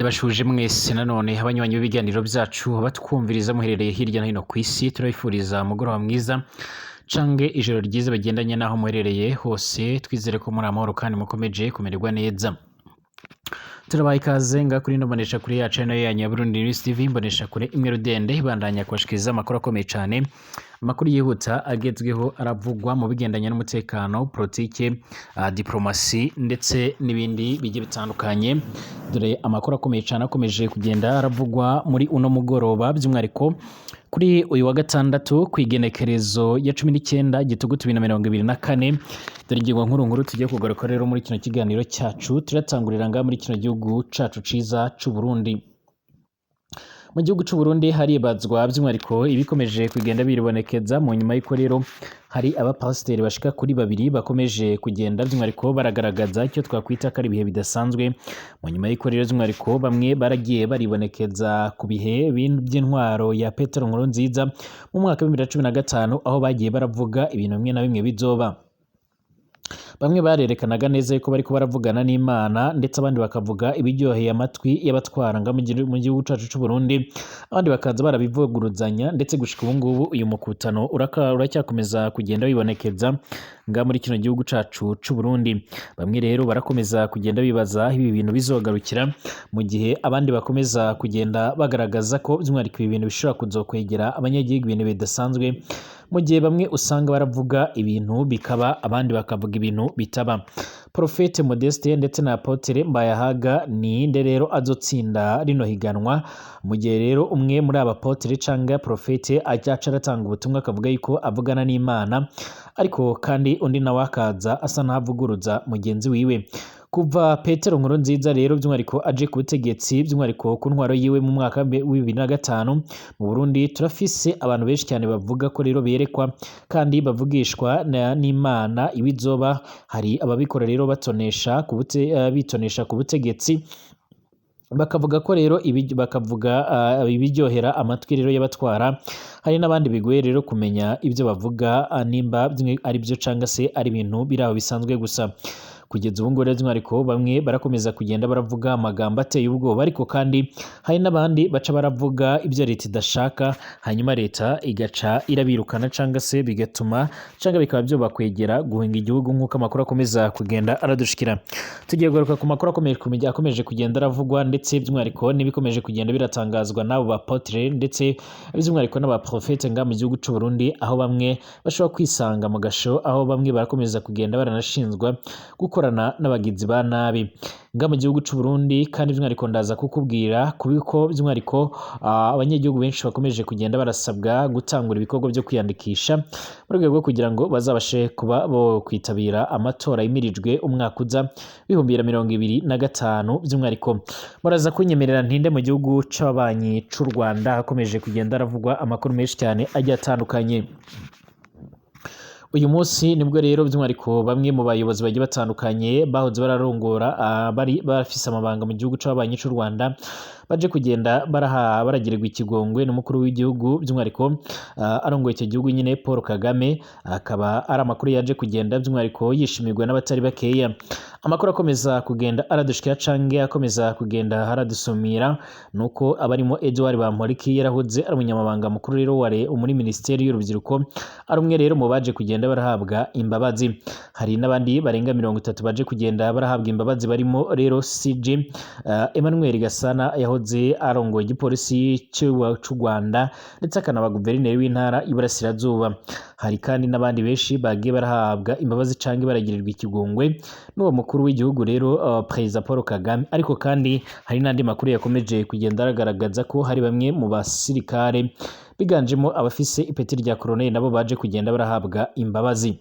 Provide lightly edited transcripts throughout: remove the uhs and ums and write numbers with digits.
Ndabashuje mwese nanone abanywanyi b'ibiganiro byacu batwumviriza muherereye hirya no hino ku isi. Turabifuriza umugoroba mwiza cange ijoro ryiza bagendanye n'aho muherereye hose. Twizere ko muri amahoro kandi mukomeje kumererwa neza. Turabaha ikaze nga kuri ino mbonesha kure yacu, nayo yanyu ya Burundi News TV, mbonesha kure imwe rudende ibandanya kubashikiriza amakuru akomeye cyane, amakuru yihuta agezweho aravugwa mu bigendanye n'umutekano, politike, diplomasi ndetse n'ibindi bigiye bitandukanye. Dore amakuru akomeye cyane akomeje kugenda aravugwa muri uno mugoroba, by'umwihariko kuri uyu wa gatandatu ku igenekerezo ya 19 Gitugutu 2024. Dore ingingo nkuru nkuru tugiye kugaruka rero muri kino kiganiro cyacu. Turatangurira ngaha muri kino gihugu cacu ciza c'u Burundi. Mu gihugu c'u Burundi haribazwa by'umwihariko ibikomeje kugenda biribonekeza mu nyuma y'uko rero hari abapasiteri bashika kuri babiri bakomeje kugenda by'umwihariko baragaragaza icyo twakwita ko ari ibihe bidasanzwe. Mu nyuma y'uko rero by'umwihariko bamwe baragiye baribonekeza ku bihe by'intwaro ya Petero Nkurunziza mu mwaka wa 2015, aho bagiye baravuga ibintu bimwe na bimwe bizoba. Bamwe barerekanaga neza yuko bariko baravugana n'Imana, ndetse abandi bakavuga ibiryoheye amatwi y'abatwara nga mu gihugu cacu c'u Burundi, abandi bakaza barabivuguruzanya. Ndetse gushika ubu ngubu uyu mukutano uracyakomeza kugenda wibonekeza nga muri kino gihugu cacu c'u Burundi. Bamwe rero barakomeza kugenda bibaza aho ibi bintu bizogarukira, mu gihe abandi bakomeza kugenda bagaragaza ko by'umwihariko ibi bintu bishobora kuzokwegera abanyagihugu ibintu bidasanzwe, mu gihe bamwe usanga baravuga ibintu bikaba, abandi bakavuga ibintu bitaba. Prophète Modeste ndetse na Apotre Mbayahaga, ninde rero azotsinda rino higanwa? Mu gihe rero umwe muri aba apotre canke prophète aca aratanga ubutumwa akavuga yuko avugana n'Imana, ariko kandi undi nawe akaza asa n'ahavuguruza mugenzi wiwe. Kuva Petero Nkurunziza rero by'umwihariko aje ku butegetsi, by'umwihariko ku ntwaro yiwe mu mwaka wa 2005, mu Burundi turafise abantu benshi cyane bavuga ko rero berekwa kandi bavugishwa n'Imana ibizoba. Hari ababikora rero batonesha ku bute, bitonesha ku butegetsi, bakavuga ko rero bakavuga ibiryohera amatwi rero y'abatwara. Hari n'abandi bigoye rero kumenya ibyo bavuga, nimba bimwe ari byo canga se ari ibintu biri aho bisanzwe gusa. Kugeza ubu ngubu rero by'umwihariko bamwe barakomeza kugenda baravuga amagambo ateye ubwoba, ariko kandi hari n'abandi baca baravuga ibyo leta idashaka, hanyuma leta igaca irabirukana canga se bigatuma canga bikaba byo bakwegera guhinga igihugu, nk'uko amakuru akomeza kugenda aradushikira. Tugiye kugaruka ku makuru akomeje kugenda aravugwa, ndetse by'umwihariko n'ibikomeje kugenda biratangazwa n'abo ba apotre ndetse by'umwihariko n'aba prophète nga mu gihugu c'u Burundi, aho bamwe bashobora kwisanga mu gasho, aho bamwe barakomeza kugenda baranashinzwa gukorana n'abagizi ba nabi nga mu gihugu c'u Burundi. Kandi by'umwihariko ndaza kukubwira kubiko by'umwihariko abanyagihugu benshi bakomeje kugenda barasabwa gutangura ibikorwa byo kwiyandikisha mu rwego rwo kugira ngo bazabashe kuba bo kwitabira amatora yimirijwe umwaka uza 2025. By'umwihariko muraza kunyemerera ntinde mu gihugu c'ababanyi c'u Rwanda, hakomeje kugenda haravugwa amakuru menshi cyane agiye atandukanye. Uyu munsi nibwo rero by'umwihariko bamwe mu bayobozi bagiye batandukanye bahoze bararongora, bari bafise amabanga mu gihugu c'ababanyi c'u Rwanda, baje kugenda baragirirwa ikigongwe n'umukuru w'igihugu, by'umwihariko arongoye icyo gihugu nyine Paul Kagame. Akaba ari amakuru yaje kugenda by'umwihariko yishimirwa n'abatari bakeya. Amakuru akomeza kugenda aradushikira canke akomeza kugenda aradusumira nuko abarimo Edouard Bamporiki, yarahoze ari umunyamabanga mukuru rero wa muri minisiteri y'urubyiruko, ari umwe rero mu baje kugenda barahabwa imbabazi. Hari n'abandi barenga 30 baje kugenda barahabwa imbabazi, barimo rero CG Emmanuel Gasana yahoze arongoye igipolisi c'u Rwanda ndetse akanaba guverineri w'intara y'Iburasirazuba. Hari kandi n'abandi benshi bagiye barahabwa imbabazi canke baragirirwa ikigongwe n'uwo mukuru w'igihugu rero, Perezida Paul Kagame. Ariko kandi hari n'andi makuru yakomeje kugenda aragaragaza ko hari bamwe mu basirikare biganjemo abafise ipeti rya colonel nabo baje kugenda barahabwa imbabazi.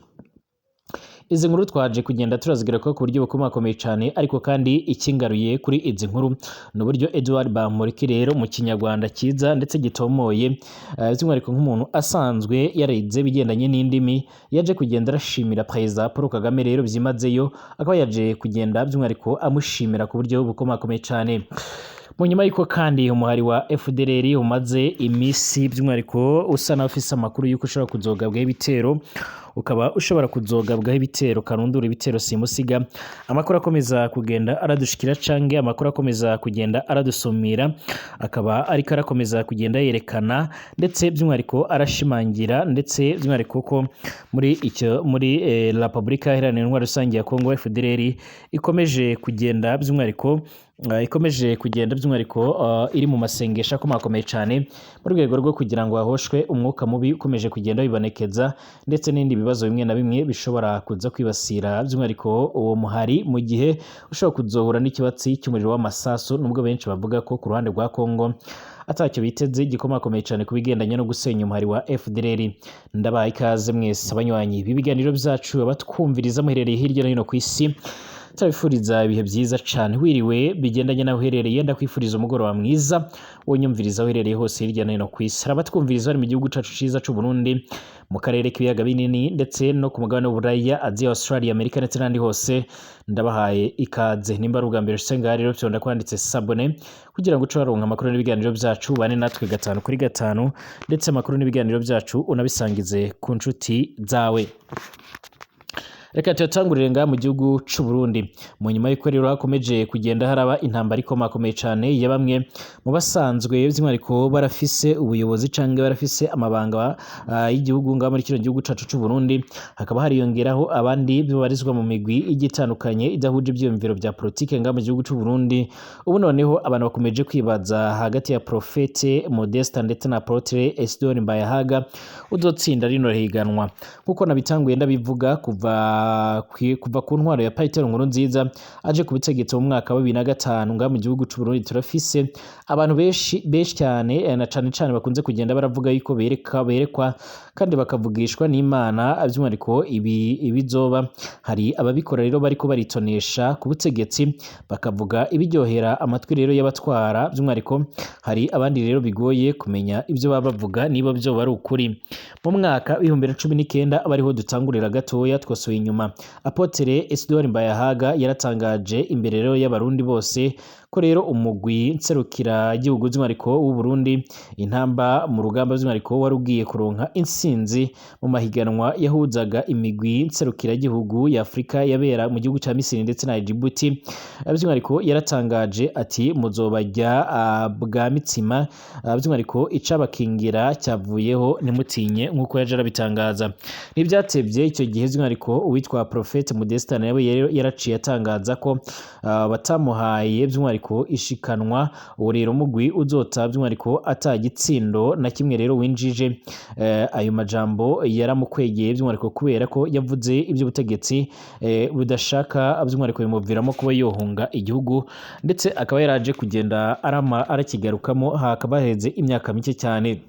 Izi nkuru twaje kugenda turazigaruka ku buryo bukomakomeye cyane, ariko kandi ikingaruye kuri izi nkuru ni uburyo Edouard Bamporiki rero mu Kinyarwanda cyiza ndetse gitomoye, by'umwihariko nk'umuntu asanzwe yarize bigendanye n'indimi, yaje kugenda arashimira Perezida Paul Kagame rero byimazeyo, akaba yaje kugenda by'umwihariko amushimira ku buryo bukomakomeye cyane. Mu nyuma y'uko kandi umuhari wa FDLR umaze iminsi by'umwihariko usa n'ufise amakuru y'uko ushobora kuzogabwaho ibitero. ukaba ushobora kuzogabwaho ibitero karundura, ibitero simusiga. Amakuru akomeza kugenda aradushikira canke amakuru akomeza kugenda aradusumira akaba ariko arakomeza kugenda yerekana, ndetse by'umwihariko arashimangira, ndetse by'umwihariko ko muri icyo muri Repubulika Iharanira Intwaro Rusange ya Kongo, FDLR ikomeje kugenda by'umwihariko iri mu masengesho akomakomeye cyane mu rwego rwo kugira ngo hahoshwe umwuka mubi ukomeje kugenda wibonekeza, ndetse n'ibindi bibazo bimwe na bimwe bishobora kuza kwibasira by'umwihariko uwo muhari mu gihe ushobora kuzohura n'ikibatsi cy'umuriro w'amasasu, nubwo benshi bavuga ko ku ruhande rwa Kongo atacyo biteze gikomakomeye cyane ku bigendanye no gusenya umuhari wa FDLR. Ndabaye ikaze mwese abanywanyi b'ibiganiro byacu, abatwumviriza muherereye hirya no hino ku isi, turabifuriza ibihe byiza cyane. Wiriwe bigendanye naho uherereye, ndakwifuriza umugoroba mwiza wonyumviriza aho uherereye hose hirya no hino ku isi. Hari abatwumviriza bari mu gihugu cyacu cyiza cy'u Burundi, mu karere k'ibiyaga binini, ndetse no ku mugabane w'Uburaya, Aziya, Australia, Amerika ndetse n'ahandi hose, ndabahaye ikaze. Nimba ari ubwa mbere ushitse ngaha rero, fyonda kwanditse s'abonner kugira ngo uce waronka amakuru n'ibiganiro byacu, bane natwe gatanu kuri gatanu, ndetse amakuru n'ibiganiro byacu unabisangize ku nshuti zawe. Reka tuyatangurire ngaha mu gihugu c'u Burundi. Mu nyuma y'uko rero hakomeje kugenda haraba intambara ikomakomeye cane ya bamwe mu basanzwe by'umwihariko barafise ubuyobozi canke barafise amabanga y'igihugu ngaha muri kino gihugu cacu c'u Burundi, hakaba hariyongeraho abandi babarizwa mu migwi igiye itandukanye idahuje ivyiyumviro vya politike ngaha mu gihugu c'u Burundi. Ubu noneho abantu bakomeje kwibaza hagati ya Prophète Modeste ndetse na Apôtre Isidore Mbayahaga uzotsinda rino higanwa. Nkuko nabitanguye ndabivuga, kuva ku ntwaro ya Petero Nkurunziza aje ku butegetsi mu mwaka wa 2005 ngaha mu gihugu c'u Burundi, turafise abantu benshi benshi cyane, na cane cane bakunze kugenda baravuga yuko bereka berekwa kandi bakavugishwa n'Imana by'umwihariko ibi ibizoba. Hari ababikora rero bariko baritonesha ku butegetsi, bakavuga ibiryohera amatwi rero y'abatwara. By'umwihariko hari abandi rero bigoye kumenya ibyo baba bavuga niba byo bari ukuri. Mu mwaka w'2019, abariho dutangurira gatoya twasohoye inyuma, Apôtre Isidore Mbayahaga yaratangaje imbere rero y'abarundi bose ko rero umugwi nserukira igihugu by'umwihariko w'u Burundi, intamba mu rugamba, by'umwihariko wari ugiye kuronka intsinzi mu mahiganwa yahuzaga imigwi nserukira igihugu ya Afurika yabera mu gihugu ca Misiri ndetse na Djibouti. By'umwihariko yaratangaje ati: "Muzobajya bwa mitsima, by'umwihariko icabakingira cyavuyeho, ntimutinye," nk'uko yaje arabitangaza. Ntibyatevye icyo gihe by'umwihariko uwitwa Prophète Modeste nawe yaraciye atangaza ko batamuhaye by'umwihariko ishikanwa, uwo rero mugwi uzota by'umwihariko ata gitsindo na kimwe rero winjije. Ayo majambo yaramukwegeye by'umwihariko kubera ko yavuze iby'ubutegetsi budashaka, by'umwihariko bimuviramo kuba yohunga igihugu, ndetse akaba yaraje kugenda arama arakigarukamo hakaba haheze imyaka mike cyane.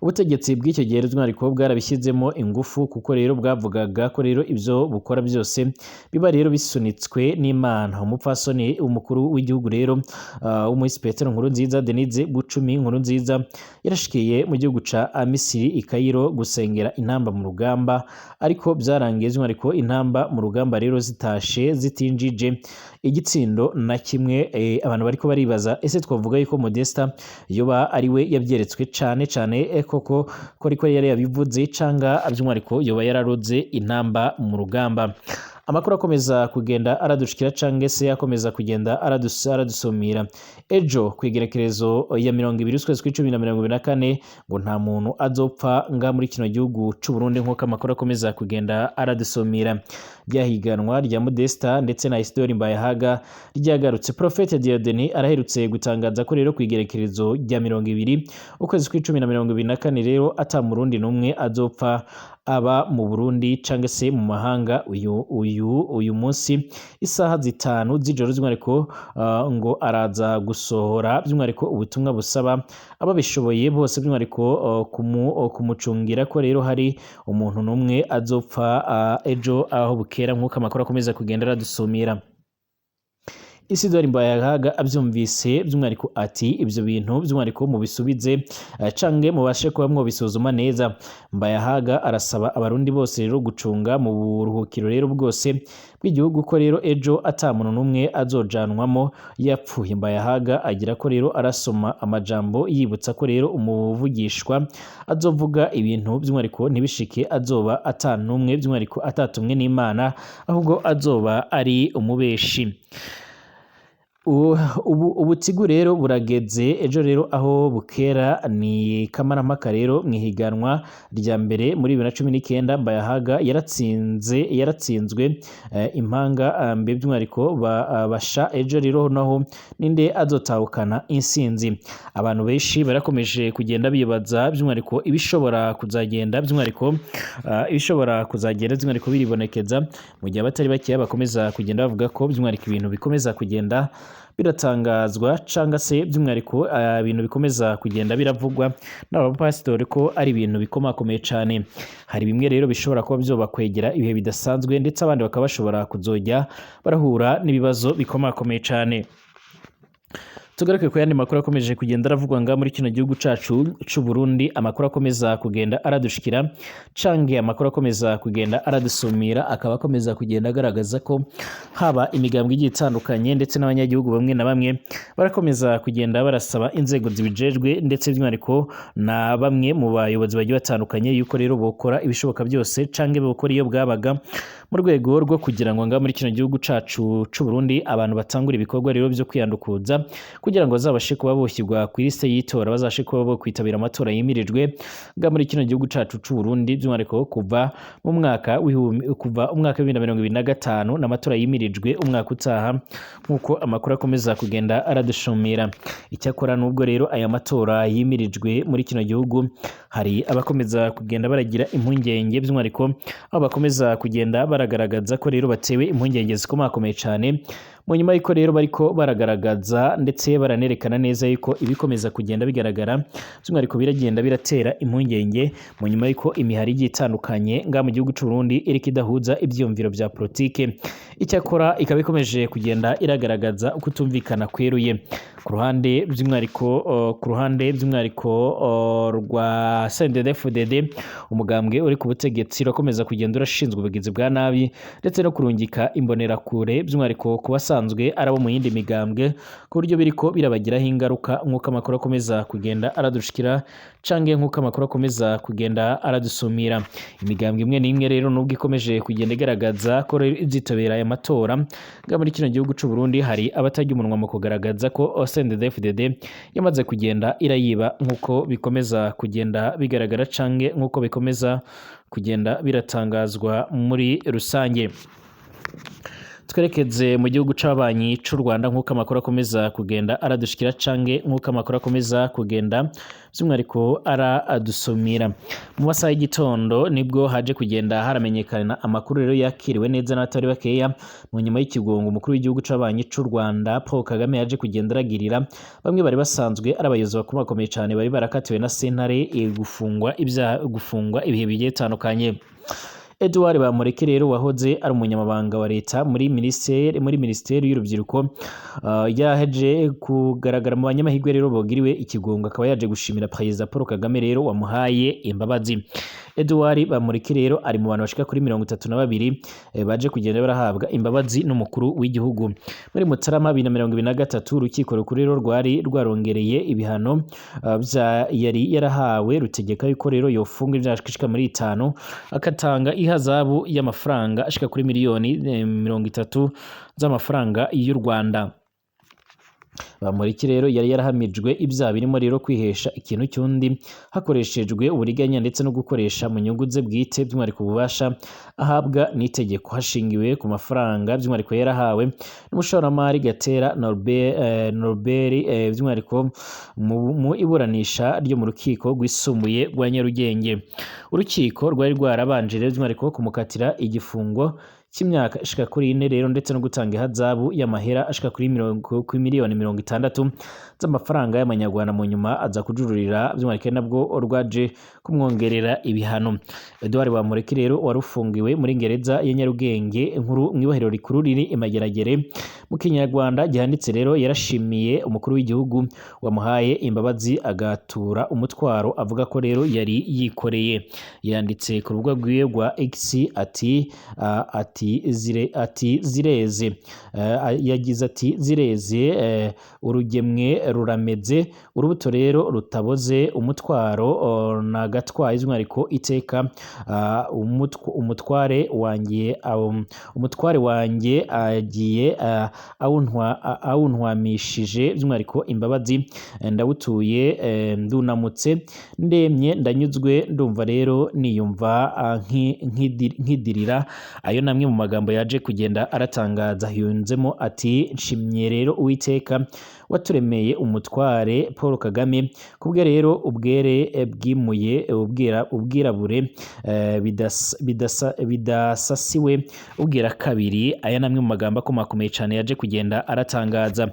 Ubutegetsi bw'icyo gihe by'umwihariko bwarabishyizemo ingufu, kuko rero bwavugaga ko rero ibyo bukora byose biba rero bisunitswe n'Imana. Umupfasoni umukuru w'igihugu rero w'umuhisi Petero Nkurunziza, Denise Bucumi Nkurunziza, yarashikiye mu gihugu ca Misiri i Cairo gusengera intamba mu rugamba, ariko byarangiye by'umwihariko intamba mu rugamba rero zitashe zitinjije igitsindo na kimwe. Abantu bariko baribaza: ese twavuga yuko Modesta yoba ari we yabyeretswe cane cane, koko ko ariko yari yabivuze, canga by'umwihariko yoba yararoze intamba mu rugamba? Amakuru akomeza kugenda aradushikira cange se akomeza kugenda aradusumira, ejo ku igerekerezo ya 20 ukwezi kw'icumi na 2024, ngo nta muntu azopfa nga muri kino gihugu c'u Burundi, nk'uko amakuru akomeza kugenda aradusumira. Ryahiganwa rya Modesta ndetse na Isidore Mbayahaga ryagarutse. Prophète Dieudonné araherutse gutangaza ko rero ku igerekerezo rya 20 ukwezi kw'icumi na 2024 rero ata murundi n'umwe azopfa, aba mu Burundi cange se mu mahanga. Uyu munsi isaha 5 z'ijoro by'umwihariko ngo araza gusohora by'umwihariko ubutumwa busaba ababishoboye bose by'umwihariko kumucungira ko rero hari umuntu n'umwe azopfa ejo aho bukera, nk'uko amakuru akomeza kugenda aradusumira. Isidore Mbayahaga abyumvise by'umwihariko ati ibyo bintu by'umwihariko mubisubize canke mubashe kuba mwobisuzuma neza. Mbayahaga arasaba abarundi bose rero gucunga mu buruhukiro rero bwose bw'igihugu ko rero ejo ata muntu n'umwe azojanwamo yapfuye. Mbayahaga agira ko rero arasoma amajambo yibutsa ko rero umuvugishwa azovuga ibintu by'umwihariko ntibishike azoba ata n'umwe by'umwihariko atatumwe n'Imana, ahubwo azoba ari umubeshi. Ubu ubutigu rero burageze ejo rero aho bukera ni kamarampaka rero mu ihiganwa rya mbere muri 2019. Mbayahaga yaratsinze, yaratsinzwe impanga mbe by'umwihariko basha ejo rero naho ninde azotahukana insinzi? Abantu benshi barakomeje kugenda bibaza by'umwihariko ibishobora kuzagenda by'umwihariko ibishobora kuzagenda by'umwihariko biribonekeza, mu gihe abatari bakeya bakomeza kugenda bavuga ko by'umwihariko ibintu bikomeza kugenda biratangazwa canga se by'umwihariko ibintu bikomeza kugenda biravugwa n'abapasitori ko ari ibintu bikomakomeye cane. Hari bimwe rero bishobora kuba vyobakwegera ibihe bidasanzwe, ndetse abandi bakaba bashobora kuzojya barahura n'ibibazo bikomakomeye cane. Tugaruke ku yandi makuru akomeje kugenda aravugwa nga muri kino gihugu cacu c'u Burundi. Amakuru akomeza kugenda aradushikira canke amakuru akomeza kugenda aradusumira akaba akomeza kugenda agaragaza ko haba imigambwe igiye itandukanye ndetse n'abanyagihugu bamwe na bamwe barakomeza kugenda barasaba inzego zibijejwe, ndetse by'umwihariko na bamwe mu bayobozi bagiye batandukanye, yuko rero bokora ibishoboka byose canke bokora iyo bwabaga mu rwego rwo kugira ngo nga muri kino gihugu cacu c'u Burundi abantu batangura ibikorwa rero byo kwiyandukuza kugira ngo bazabashe kuba boshyirwa ku liste y'itora, bazabashe kuba bo kwitabira amatora yimirijwe nga muri kino gihugu cacu c'u Burundi, by'umwihariko kuva mu mwaka w'ihumbi, kuva umwaka wa 2025 n'amatora yimirijwe umwaka utaha, nk'uko amakuru akomeza kugenda aradushumira. Icyakora nubwo rero aya matora yimirijwe muri kino gihugu, hari abakomeza kugenda baragira impungenge, by'umwihariko aho bakomeza kugenda baragaragaza ko rero batewe impungenge zikomakomeye cane, mu nyuma y'uko rero bariko baragaragaza ndetse baranerekana neza yuko ibikomeza kugenda bigaragara by'umwihariko biragenda biratera impungenge, mu nyuma y'uko imihari igiye itandukanye nga mu gihugu c'u Burundi iriko idahuza ivyiyumviro vya politike. Icyakora ikaba ikomeje kugenda iragaragaza ukutumvikana kweruye ku ruhande by'umwihariko ku ruhande by'umwihariko rwa CNDD-FDD, umugambwe uri ku butegetsi urakomeza kugenda urashinzwe ubugizi bwa nabi ndetse no kurungika imbonerakure by'umwihariko ku basanzwe ari abo mu yindi migambwe, ku buryo biriko birabagiraho ingaruka, nk'uko amakuru akomeza kugenda aradushikira canke nk'uko amakuru akomeza kugenda aradusumira. Imigambwe imwe n'imwe rero nubwo ikomeje kugenda igaragaza ko rero izitabira aya matora nga muri kino gihugu c'u Burundi, hari abatarya umunwa mu kugaragaza ko CNDD-FDD yamaze kugenda irayiba, nk'uko bikomeza kugenda bigaragara canke nk'uko bikomeza kugenda biratangazwa muri rusange. Twerekeze mu gihugu c'abanyi c'u Rwanda, nk'uko amakuru akomeza kugenda aradushikira canke nk'uko amakuru akomeza kugenda by'umwihariko aradusumira. Mu masaha y'igitondo nibwo haje kugenda haramenyekana amakuru rero yakiriwe neza n'abatari bakeya, mu nyuma y'ikigongo umukuru w'igihugu c'abanyi c'u Rwanda Paul Kagame yaje kugenda aragirira bamwe bari basanzwe ari abayobozi bakomakomeye cane bari barakatiwe na sentare gufungwa ibyaha, gufungwa ibihe bigiye bitandukanye. Edouard Bamporiki rero wahoze ari umunyamabanga wa leta muri minisiteri y'urubyiruko, yaje kugaragara mu banyamahirwe rero bogiriwe ikigongo, akaba yaje gushimira Perezida Paul Kagame rero wamuhaye imbabazi. Edouard Bamporiki rero ari mu bantu bashika kuri 32 baje kugenda barahabwa imbabazi n'umukuru w'igihugu. Muri Mutarama 2023 urukiko rukuru rero rwari rwarongereye ibihano vya yari yarahawe, rutegeka yuko rero yofunga imyaka ishika muri 5 akatanga ihazabu y'amafaranga ashika kuri miliyoni 30 z'amafaranga y'u Rwanda. Bamporiki rero yari yarahamijwe ibyaha birimo rero kwihesha ikintu cy'undi hakoreshejwe uburiganya ndetse no gukoresha mu nyungu ze bwite by'umwihariko ububasha ahabwa n'itegeko hashingiwe ku mafaranga by'umwihariko yarahawe n'umushoramari Gatera Norbert by'umwihariko mu iburanisha ryo mu rukiko rwisumbuye rwa Nyarugenge. Urukiko rwari rwarabanje rero by'umwihariko kumukatira igifungo cy'imyaka ishika kuri 4 rero ndetse no gutanga ihazabu y'amahera ashika kuri miliyoni 50. 60 z'amafaranga y'amanyarwanda, mu nyuma aza kujururira, by'umwihariko ari nabwo rwaje kumwongerera ibihano. Edouard Bamporiki rero wari ufungiwe muri gereza ya Nyarugenge nkuru mw'ibohero rikuru riri i Mageragere, mu kinyarwanda gihanditse rero yarashimiye umukuru w'igihugu wamuhaye imbabazi agatura umutwaro avuga ko rero yari yikoreye. Yanditse ku rubuga rwiwe rwa X ati ati zireze. Yagize ati zireze, urugemwe rurameze, urubuto rero rutaboze, umutwaro nagatwaye by'umwihariko iteka, umutware wanjye agiye awuntwamishije by'umwihariko imbabazi, ndawutuye, ndunamutse, ndemye, ndanyuzwe, ndumva rero niyumva nkidirira. Ayo namwe mu magambo yaje kugenda aratangaza. Yunzemo ati nshimye rero Uwiteka waturemeye umutware Paul Kagame, kubwe rero ubwere bwimuye ubwirabure bidasasiwe ubwira kabiri. Aya namwe mu magambo akomakomeye cyane yaje kugenda aratangaza.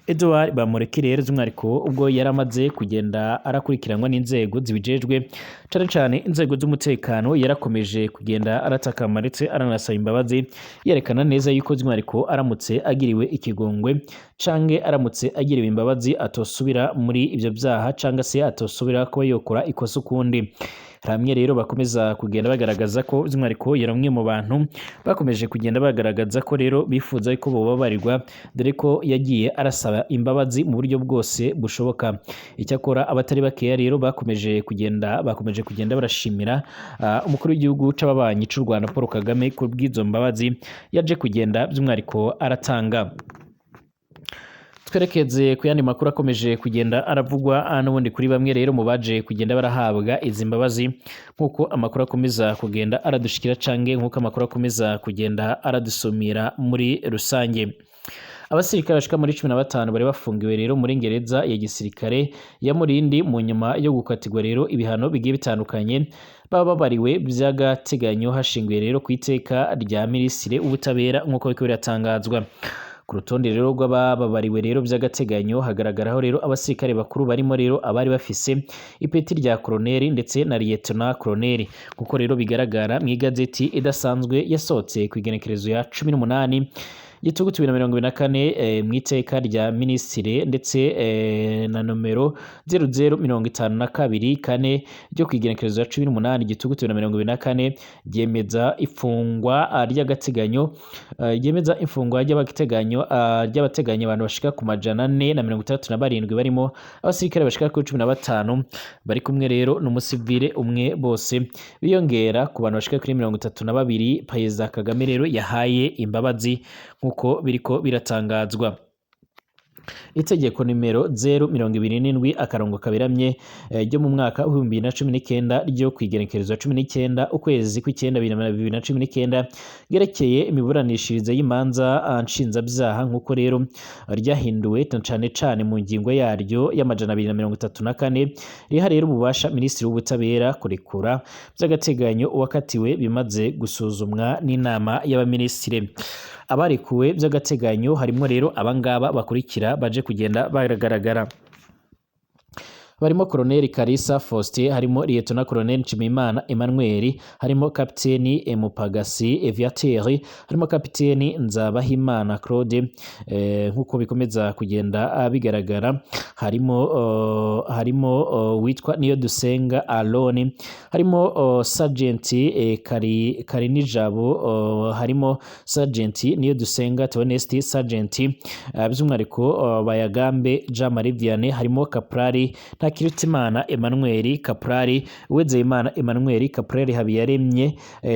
Edouard Bamporiki rero by'umwihariko ubwo yaramaze kugenda arakurikiranwa n'inzego zibijejwe, cane cane inzego z'umutekano, yarakomeje kugenda aratakama ndetse aranasaba imbabazi, yerekana neza yuko by'umwihariko aramutse agiriwe ikigongwe canke aramutse agiriwe imbabazi atosubira muri ivyo vyaha canke se atosubira kuba yokora ikosa ukundi. Hamwe rero bakomeza kugenda bagaragaza ko by'umwihariko yari umwe mu bantu bakomeje kugenda bagaragaza ko rero bifuza ko bobabarirwa, dore ko yagiye arasaba imbabazi mu buryo bwose bushoboka. Icyakora abatari bakeya rero bakomeje kugenda barashimira umukuru w'igihugu c'ababanyi c'u Rwanda Paul Kagame ku bw'izo mbabazi yaje kugenda by'umwihariko aratanga. Twerekeze ku yandi makuru akomeje kugenda aravugwa n'ubundi kuri bamwe rero mu baje kugenda barahabwa izi mbabazi, nk'uko amakuru akomeza kugenda aradushikira canke nk'uko amakuru akomeza kugenda aradusumira muri rusange. Abasirikare bashika muri 15 bari bafungiwe rero muri gereza ya gisirikare ya Murindi mu nyuma yo gukatirwa rero ibihano bigiye bitandukanye, baba babariwe by'agateganyo hashingiwe rero ku iteka rya minisitiri w'ubutabera nk'uko biriko biratangazwa. Ku rutonde rero rw'abababariwe rero by'agateganyo hagaragaraho rero abasirikare bakuru barimo rero abari bafise ipeti rya koloneli ndetse na liyetona koloneli, kuko rero bigaragara mu igazeti idasanzwe yasohotse ku igenekerezo ya 18 Gitugutu 2024, mu iteka rya minisitiri ndetse na nomero 00524 ryo ku igenekerezo ya 18 Gitugutu 2024 ryemeza ifungwa ry'agateganyo, ryemeza ifungwa ry'abateganyo ry'abateganyo abantu bashika ku 467 barimo abasirikare bashika kuri 15 bari kumwe rero n'umusivile umwe, bose biyongera ku bantu bashika kuri 32 Perezida Kagame rero yahaye imbabazi nkuko biriko biratangazwa. Itegeko nimero 027 akarongo kaberamye ryo mu mwaka w'ibihumbi bibiri na cumi n'icyenda ryo ku igenekerezo ya 19 ukwezi kw'icyenda 2019 ryerekeye imiburanishirize y'imanza nshinzabyaha, nk'uko rero ryahinduwe cane cane mu ngingo yaryo y'amajana abiri na mirongo itatu na kane riha rero ububasha minisitiri w'ubutabera kurekura by'agateganyo uwakatiwe bimaze gusuzumwa n'inama y'abaminisitiri. Abarekuwe by'agateganyo harimo rero abangaba bakurikira baje kugenda baragaragara, barimo Colonel Kalisa Faustin, harimo Lieutenant Colonel Nshimiyimana Emmanuel, harimo Kapiteni Mupagasi Viateur, harimo Kapiteni Nzabahimana Claude, nkuko bikomeza kugenda bigaragara, harimo witwa Niyodusenga Aroni, harimo Sergeant Karinijabo, harimo Sergeant Niyodusenga Theoneste, Sergeant by'umwihariko Bayagambe Jean Marie Vianney, harimo Kaprari Ntakirutimana Emmanuel, Kaprari Uwizeyimana Emmanuel, Kaprari Habiyaremye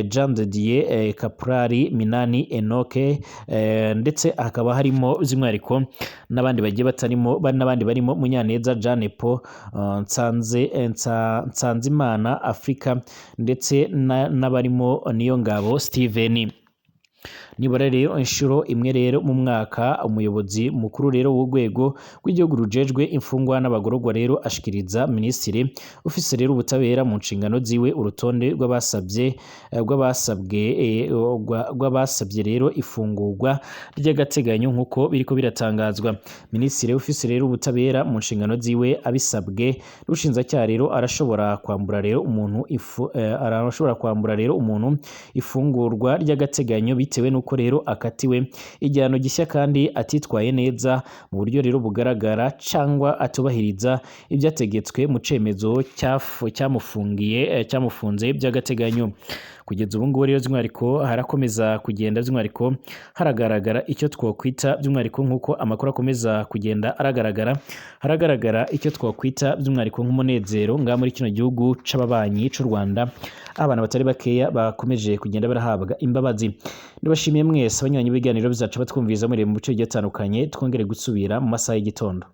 Jean de Dieu, Kaprari Minani Enoke, ndetse hakaba harimo by'umwihariko n'abandi bagiye batarimo, n'abandi barimo Munyaneza Jean Paul, Nsanzimana Afrika, ndetse n'abarimo Niyongabo Steven. Nibura rero inshuro imwe rero mu mwaka, umuyobozi mukuru rero w'urwego rw'igihugu rujejwe imfungwa n'abagororwa rero ashikiriza minisitiri ufise rero ubutabera mu nshingano ziwe urutonde rw'abasabye rw'abasabwe rw'abasabye rero ifungurwa ry'agateganyo, nk'uko biriko biratangazwa. Minisitiri ufise rero ubutabera mu nshingano ziwe abisabwe n'ubushinjacyaha rero arashobora kwambura rero umuntu arashobora kwambura rero umuntu ifungurwa ry'agateganyo bitewe n'uko rero akatiwe igihano gishya kandi atitwaye neza mu buryo rero bugaragara cyangwa atubahiriza ibyategetswe mu cemezo cyamufungiye, cyamufunze by'agateganyo. Kugeza ubu ngubu rero by'umwihariko harakomeza kugenda by'umwihariko haragaragara icyo twakwita by'umwihariko, nk'uko amakuru akomeza kugenda aragaragara, haragaragara icyo twakwita by'umwihariko nk'umunezero ngaha muri kino gihugu c'ababanyi c'u Rwanda, abantu batari bakeya bakomeje kugenda barahabwa imbabazi. Ndabashimiye mwese abanywanyi b'ibiganiro bizaca batwumviriza muri mu bice bigiye bitandukanye. Twongere gusubira mu masaha y'igitondo.